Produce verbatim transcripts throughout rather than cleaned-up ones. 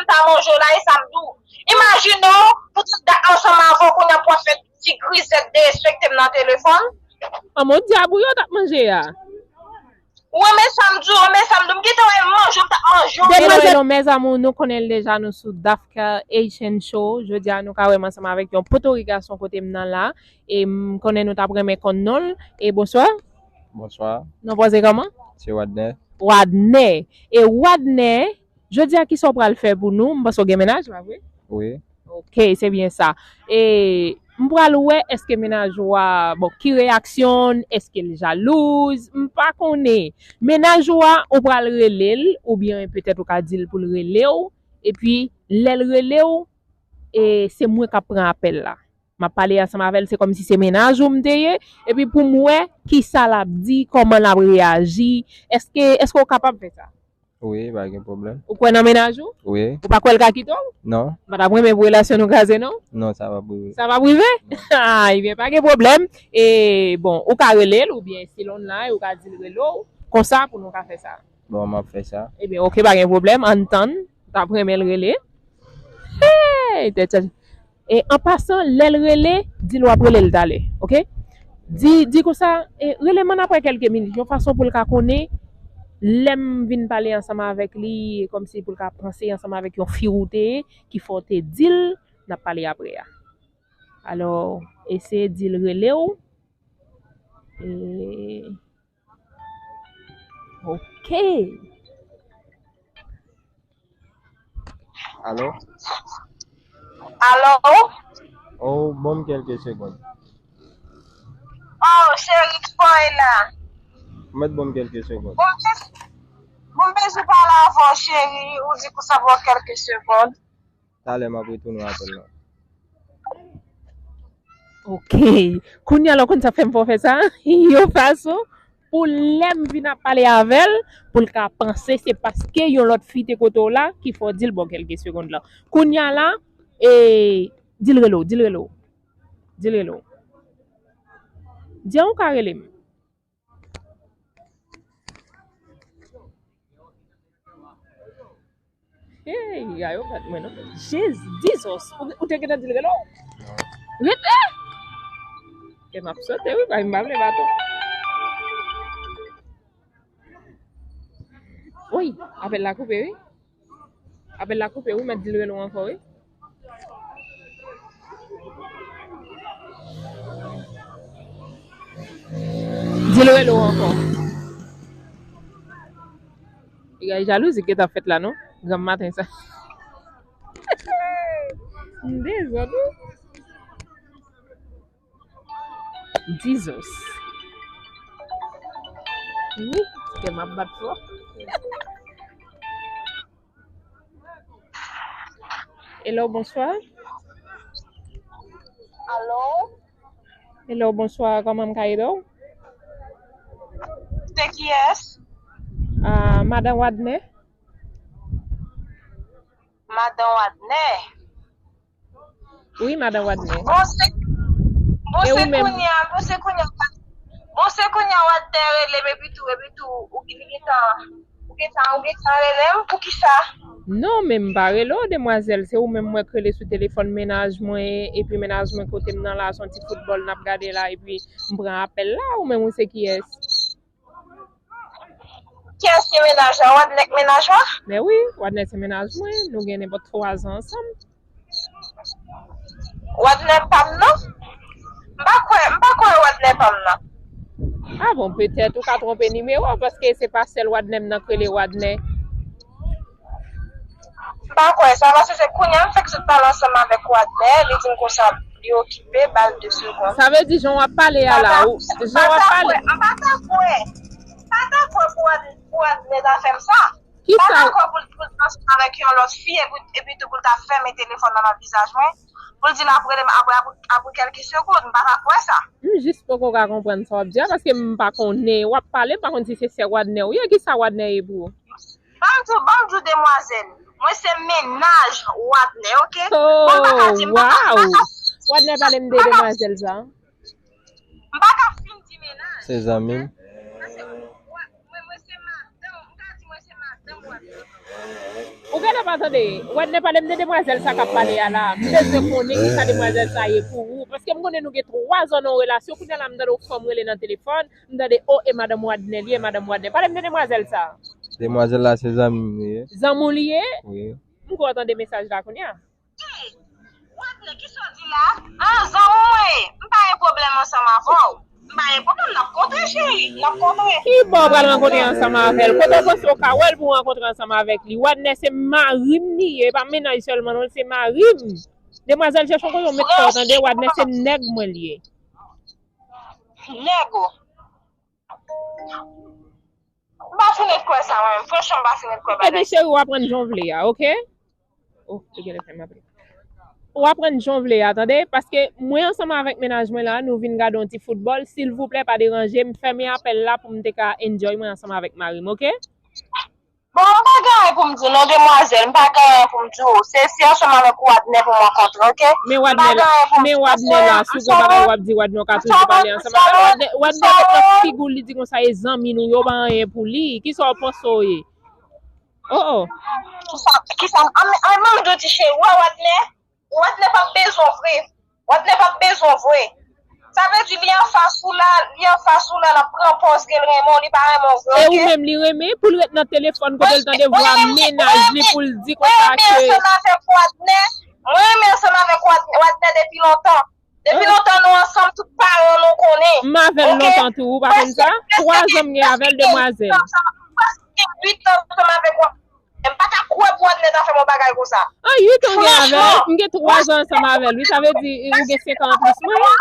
sa manje w la, e sa m di w. Imajine w, pou tout dat ansanm avè w, kounye a pou w ap fè ti grizèt derespekte m nan telefòn. An, men w dyab ou yo t ap manje a. Ou renmen sa m di w, renmen sa m di w, m gentan wè manje w t ap manje w. Hello, hello, mes amours, nou konnen l deja, nou sou Dafka Haitian Show. Jodi a, nou ka wè m ansanm avèk yon potorik gason kote m nan la. E m konnen nou t ap renmen konn non l. E bonswa. Bonswa. Non pòze kòman? Se Wadner. Wadner. E Wadner, jodi a, kisa w pral fè pou nou? M panse w gen mennaj, pa vre? Wi. Ok, se byen sa. E m pral wè èske mennaj ou a, bon, ki reyaksyon l, èske l jalouz, m pa konnen. Mennaj ou a, ou pral rele l, oubyen petèt ou ka di l pou l rele w, epi lè l rele w, e se mwen k ap pran apèl la. M ap pale ansanm avè l, se kòmsi se mennaj ou m te ye, epi pou m wè kisa l ap di, kòman l ap reyaji. Èske, èske w kapab fè sa? Wi, pa gen pwoblèm. Ou kwè nan mennaj ou? Wi. Ou pa kwè l ka kite w? Non. M pa t ap renmen pou relasyon nou kraze, non? Non, sa p ap rive. Sa p ap rive? Ah, ebyen, pa gen pwoblèm. E, bon, ou ka rele l, oubyen si l online, ou ka di l rele w. Konsa, pou nou ka fè sa. Bon, m ap fè sa. Ebyen, ok, pa gen pwoblèm. Ann tann. Ou t ap renmen l rele. Hey, tèt chaje. E an pasan, lè l rele, di l w ap rele l talè, ok? Di, di konsa, e, rele m ann apre kèlke minit, yon fason pou l ka konnen, lè m vin pale ansanm avèk li, e kòmsi pou l ka panse ansanm avèk yon fi ou te ye, ki fè w te di l, n ap pale apre a. Alò, eseye di l rele w. E, Ok. Alo? Alo? Oh, ban m kèlke segonn. Oh, cheri, kòman w ye la? Ou mèt ban m kèlke segonn. Bon, m bezwen, bon, m bezwen pale avè w, cheri. Ou di konsa, ban m kèlke segonn. Talè m ap retounen apèl la. Ok. Kounye a la, w konn sa fè m fè w fè sa? Yon fason pou lè m vin ap pale avè l, pou l ka panse se paske yon lòt fi te kote w la ki fè w di l bon kèlke segonn la. Kounye a la, e, di l rele w, di l rele w. Di a ou ka rele m. Hey, a yo bat mwen non. Jezi, Jesus. Ou, ou te gentan di l rele w? Rete! E m ap sote wi, bay m pa vle baton. Wi, apèl la koupe wi. Apèl la koupe wi, mèt di l rele w ankò wi. Di l rele w ankò. Piga jalouzi gentan fèt la non. Granm maten sa. M dezòd wi. Jesus. Wi, kè m ap bat fò. Hello, bonswa. Alo? Hello, bonswa, kòman m ka ede w? Se kiyès? Ah, Madan Wadner. Madan Wadner. Wi, Madan Wadner. Bon, se, bon, e se ou menm? Kounye a, bon, se kounye a, bon, se kounye a Wadner rele m, epi tou, epi tou, ou, li gentan, ou gentan, ou gentan rele m, poukisa? Non, men m pa rele w, demwazèl, se ou menm mwen k rele sou telefòn mennaj mwen, epi mennaj mwen kote m nan la, se yon ti foutbòl n ap gade la, epi m pran apèl la, ou menm ou se kiyès? Kiyès ki mennaj la? Wadner k mennaj ou a? Men wi, Wadner se mennaj mwen. Nou gen nenpòt twa zan ansanm. Wadner pa m non. M pa kwè, m pa kwè Wadner pa m nan. Ah bon, petèt ou ka twonpe nimewo, paske se pa sèl Wadner m nan k rele Wadner. M pa kwè sa, paske se kounye a m fèk sot pale ansanm avèk Wadner, li di m konsa li okipe, ba l de segonn. Sa vle di jan w ap pale a la, ou, jan w ap pale. M pa ta kwè, m pa ta kwè. M pa ta kwè pou Wad-, pou Wadner ta fè m sa. M pa ta kwè pou l, pou l ansanm avèk yon lòt fi, epi, epi tou pou l ta fèmen telefòn nan nan vizaj mwen, pou l di l ap rele m apre, apre, apre kèlke segonn, m pa ta kwè sa. M jis poko ka konprann sa w ap di a, paske m pa konnen, w ap pale, m pa konn si se sè Wadner ou ye, kisa Wadner ye pou ou? Ban m di w, ban m di w, demwazèl. Mwen se mennaj Wadner, ok? Oh, m pa ka di, m pa ka, m pa ka. Wadner pale m de demwazèl sa. M pa ka fin di mennaj. Se zanmi m. Paske, mwen, mwen se madanm, m ka di mwen se madanm Wadner. Ou genlè pa tande. Wadnè, pale m de demwazèl sa k ap pale a la. M bezwen konnen kisa demwazèl sa ye pou ou. Paske m konnen nou gen twa zan nan yon relasyon. Kounye a la, m tande yon fanm rele nan telefòn. M tande, o, e madanm Wadnè li ye, madanm Wadnè. Pale m de demwazèl sa. Demwazèl la, se zanmi m li ye. Zanmi w li ye? Wi. M kwè w tande mesaj la kounye a. Wadnè, kisa w di la? An, zanmi w mwen ye. M pa gen pwoblèm ansanm avè w. M pa gen pwoblèm, n ap kontre, cheri. N ap kontre. Ki bò w pral rankontre ansanm avè l? Kote w panse w ka wè l pou w rankontre ansanm avèk li? Wadnè se mari m li ye, e pa mennaj sèlman non, se mari m. Demwazèl, chèche yon kote w met kò w, tande? Wadnè se nèg mwen li ye. Nèg ou? M pa fin ret kwè sa, mwen. Franchman, m pa fin ret kwè bagay sa. Epi, cheri, w aprann jan w vle a, oke? Oh, li genlè fè m aple. W aprann jan w vle a, tande? Paske mwen ansanm avèk mennaj mwen la, nou vin gade yon ti foutbòl. Silvouplè, pa deranje m. Fèmen apèl la pou m te ka enjoy mwen ansanm avèk mari m, oke? Bon, m pa gen anyen pou m di w non, demwazèl, m pa gen anyen pou m di w. Se, se ansanm avèk Wadnè pou m rankontre, oke? Men Wadnè la, men Wadnè la, si w gen bagay w ap di Wadnè, w ka toujou pale ansanm avè l. Wadnè, Wadnè met nan figi w, li di konsa e zanmi nou yo, pa anyen pou li. Kisa w panse w ye? Oh, oh. Kisa, kisa, an, an, menm doti cheri, wè Wadnè? Wadnè p ap bezwen w vre. Wadnè p ap bezwen w vre. Sa vle di li anfas ou la, li anfas ou la, l ap pran pòz ke l renmen w, li pa renmen w vre, oke? E ou menm li renmen, pou l ret nan telefòn kote l tande vwa mennaj li pou l di konsa ke. Mwen renmen ansanm avèk Wadnè. Mwen renmen ansanm avèk Wadnè, Wadnè depi lontan. Depi lontan nou ansanm, tout paran nou konnen. M avè l lontan tou, ou pa konn sa? Twa zan m gen avè l, demwazèl. Prèske uit an ansanm avèk Wadnè. M pa ta kwè pou Wadnè ta fè m yon bagay konsa. An, uit an gen avè l? M gen twa zan ansanm avè l, wi. Sa vle di, ou gen senk an anplis mwen.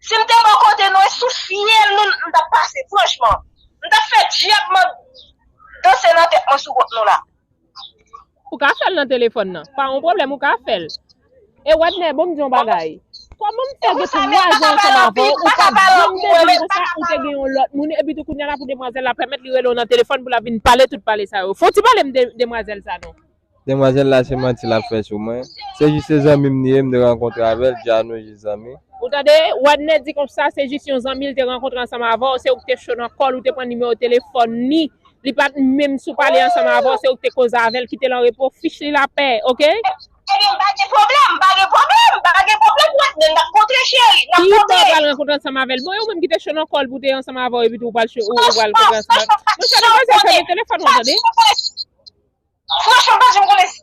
Si m te bò kote nou, e sou fyèl nou m t ap pase, franchman. M t ap fè dyab mwen danse nan tèt mwen sou kont nou la. Ou ka fè l nan telefòn nan. Pa yon pwoblèm, ou ka fè l. E Wadnè, bon m di yon bagay. Kòman m fè gen twa zan ansanm avè w, ou pa janm te di m konsa ou te gen yon lòt moun, epi tou kounye a la pou demwazèl la pèmèt li rele w nan telefòn pou l ap vin pale tout pale sa yo. Fò w ti pale m de demwazèl sa non. Demwazèl la se manti l ap fè sou mwen. Se jis se zanmi m li ye, m te rankontre avè l, dja nou jis zanmi. Ou tande, Wadnè di konsa se jis yon zanmi l te rankontre ansanm avè w, se ou ki te cho nan kò l, ou te pran nimewo telefòn li. Li pa t menm sou pale ansanm avè w, se ou ki te koze avè l, kite l an repo, fich li lapè, oke? Ebyen, m pa gen pwoblèm, m pa gen pwoblèm, m pa gen pwoblèm, Wadnè, n ap kontre, cheri, n ap kontre. Ki bò w pral rankontre ansanm avè l? Bon, e ou menm ki te cho nan kò l pou te ansanm avè w, epi tou ou pral cho, ou, ou pral rankontre ansanm avè l. Monchè, demwazèl, fèmen telefòn ou, tande? Franchman, m pa janm konnen si,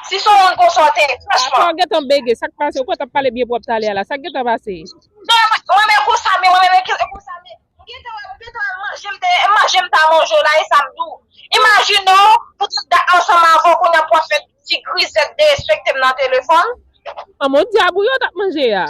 si se yon moun konsa w te ye, franchman. Apa w gentan bege, sa k pase? Ou kwè w t ap pale byen pwòp talè a la, sa k gentan pase? Mwen, mwen, mwen konsa, men mwen, mwen, mwen konsa, men. M gentan wè, m gentan wè manje m te, manje m ta manje w la, e sa m di w. Imajine w, pou tout dat ansanm avè w, kounye a pou w ap fè ti grizèt derespekte m nan telefòn. An, mon dyab, ou yo t ap manje a.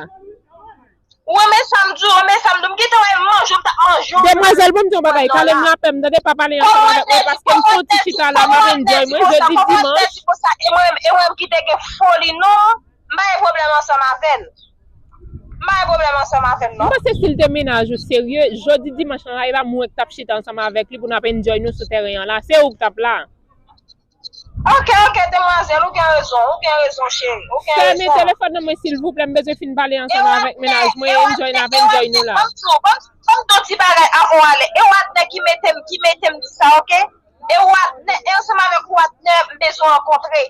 Ou renmen sa m di w, ou renmen sa m di w, m gentan wè manje w, m t ap manje w. Demwazèl, ban m di yon bagay, kale m lapè m, tande, pa pale ansanm avèk mwen, paske m soti chita la, m ap enjoy mwen, jodi dimanch. E mwen, e mwen ki te gen foli, non. M pa gen pwoblèm ansanm avè l. M pa gen pwoblèm ansanm avè l, non. M panse si l te mennaj ou serye, jodi dimanch lan la, e pa mwen k t ap chita ansanm avèk li pou n ap enjoy nou sou tèren an la. Se ou k t ap la. Oke, oke, demwazèl, ou gen rezon, ou gen rezon, cheri, ou gen rezon. Fèmen telefòn nan mwen, silvouplè, m bezwen fin pale ansanm avèk mennaj mwen, enjoy n ap enjoy nou la. Ban m di w, ban m, ban m di w ti bagay avan w ale. E Wadnè ki mete m, ki mete m di sa, oke? E Wadnè, e ansanm avèk Wadnè, m bezwen rankontre.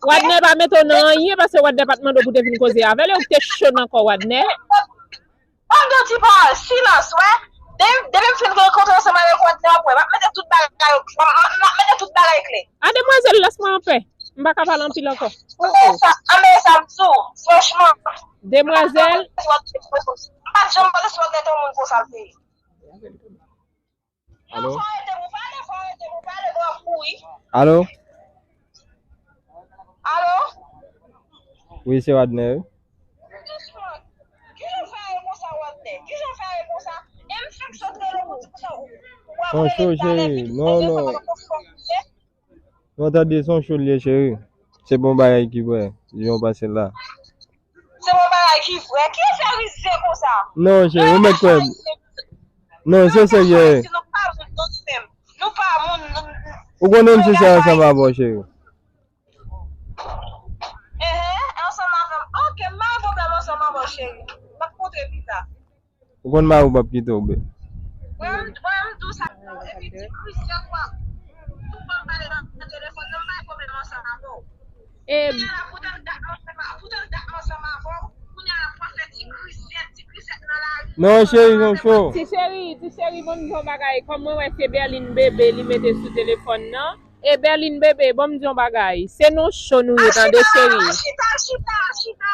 Wadnè pa mete w nan anyen, paske Wadnè pa t mande w pou te vin koze avè l, e ou te cho nan kò Wadnè. Ban m di w ti pawòl, silans, wè. Depi, depi m fin rankontre ansanm avèk Wadnè, w ap wè, m ap mete tout bagay, m ap, m ap, m ap mete tout bagay klè. A, demwazèl, lès mwen anpè. M pa ka pale anpil ankò. Anben sa, anben sa m di w, franchman. Demwazèl. M pa t janm panse si Wadnè te yon moun konsa l te ye. Alo? Alo? Alo? Wi, se Wadnè, wi. Son cho, cheri. Non, non. Non, tande, son cho l ye, cheri. Se bon bagay ki vre, jan w panse l la. Se yon bagay ki vre. Ki yo fè rize konsa? Non, cheri, ou mèt kwè m. Non, se serye. Nou pa moun, non, nou menm. Nou pa moun, nou. Ou konnen m sensè ansanm avè w, cheri. Enhen, ansanm avè m. Oke, m pa gen pwoblèm ansanm avè w, cheri. N ap kontre pita. Ou konn mari w p ap kite w, bebe. Mwen, mwen, m di w sa, epi ti Christian, w ap, E Kounye a la, poutan dat mwen ansanm a- poutan dat mwen ansanm avè w, kounye a la, pou w ap fè ti krisèt, ti krisèt nan lari. Non, cheri, non, cho. Ti cheri, ti cheri, bon, m di yon bagay. Kòm mwen wè se Berline Bébé li mete sou telefòn nan. E Berline Bébé, bon, m di yon bagay. Se non cho nou ye, tande, cheri. Chita, chita, chita.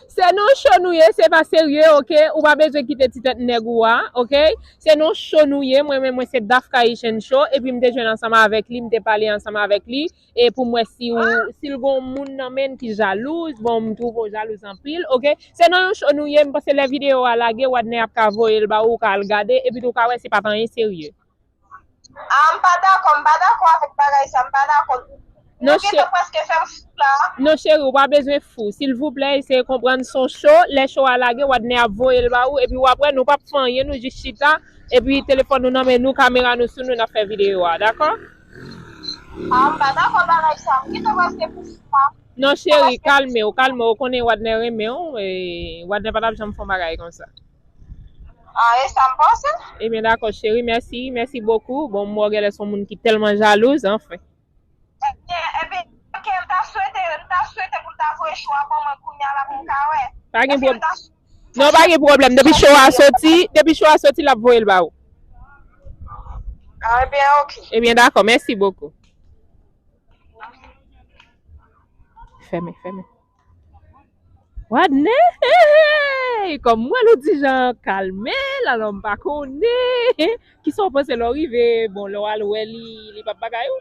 Se non cho nou ye, se pa serye, oke? Ou pa bezwen kite ti tèt nèg ou a, oke? Se non cho nou ye, mwen menm mwen se Daf Kayichen Show, epi m te jwenn ansanm avèk li, m te pale ansanm avèk li, e pou m wè si ou, si l gon moun nan men l ki jalouz, bon, m twouve w jalouz anpil, oke? Se non yon cho nou ye, m panse lè videyo a lage, Wadner ap ka voye l ba ou, ou ka al gade, epi tou ou ka wè se pa t anyen serye. Ah, m pa dakò, m pa dakò avèk bagay sa, m pa dakò. Non, nou gentan prèske fè m fou la. Non, cheri, ou pa bezwen fou. Silvouplè, eseye konprann se yon cho. Lè cho a lage, Wadner ap voye l ba ou, epi w ap wè, nou p ap fè anyen, nou jis chita, epi telefòn nou nan men nou, kamera nou sou nou, n ap fè videyo a, dakò? Ah, m pa dakò bagay sa, m gentan prèske fou la. Non, cheri, kalme w, kalme w, ou konnen Wadner renmen w, e Wadner pa t ap janm fè yon bagay konsa. Ah, e sa m panse. Ebyen, dakò, cheri, mèsi, mèsi bokou. Bon, m wè w genlè se yon moun ki tèlman jalouz, anfen. Ebyen, ebyen, oke, m ta swete, m ta swete pou l ta voye cho a ban mwen kounye a la pou m ka wè. Pa gen pwob- Non, pa gen pwoblèm. Depi cho a soti, depi cho a soti, l ap voye l ba ou. Ah, ebyen, oke. Ebyen, dakò, mèsi bokou. Fèmen, fèmen. Wadner, hey, hey, kòm mwen, ou di jan kalme l, alò m pa konnen. Kisa w panse lè w rive, bon, lè w al wè li, li p ap bagay ou?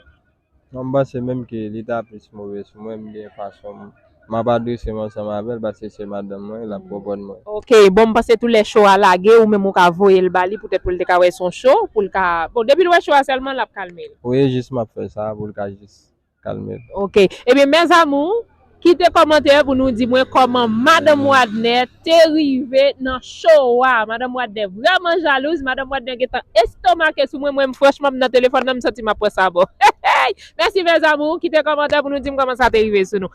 Non, m panse menm ke li ta plis move sou mwen, m gen fason m, m ap adrese m ansanm avè l, paske se madanm mwen, l ap konprann mwen. Oke, bon, m panse tou lè cho a lage, ou menm ou ka voye l ba li, poutèt pou l te ka wè se yon cho, pou l ka, bon, depi l wè cho a sèlman, l ap kalme l. Wi, jis m ap fè sa, pou l ka jis kalme l. Oke. Ebyen, mes amours, kite kòmantè pou nou di mwen kòman Madanm Wadner te rive nan cho a. Madanm Wadner vrèman jalouz. Madanm Wadner gentan estomake sou mwen. Mwen, franchman, m nan telefòn nan, m santi m ap pran sa bò. Mèsi, mes amours. Kite kòmantè pou nou di m kòman sa te rive sou nou.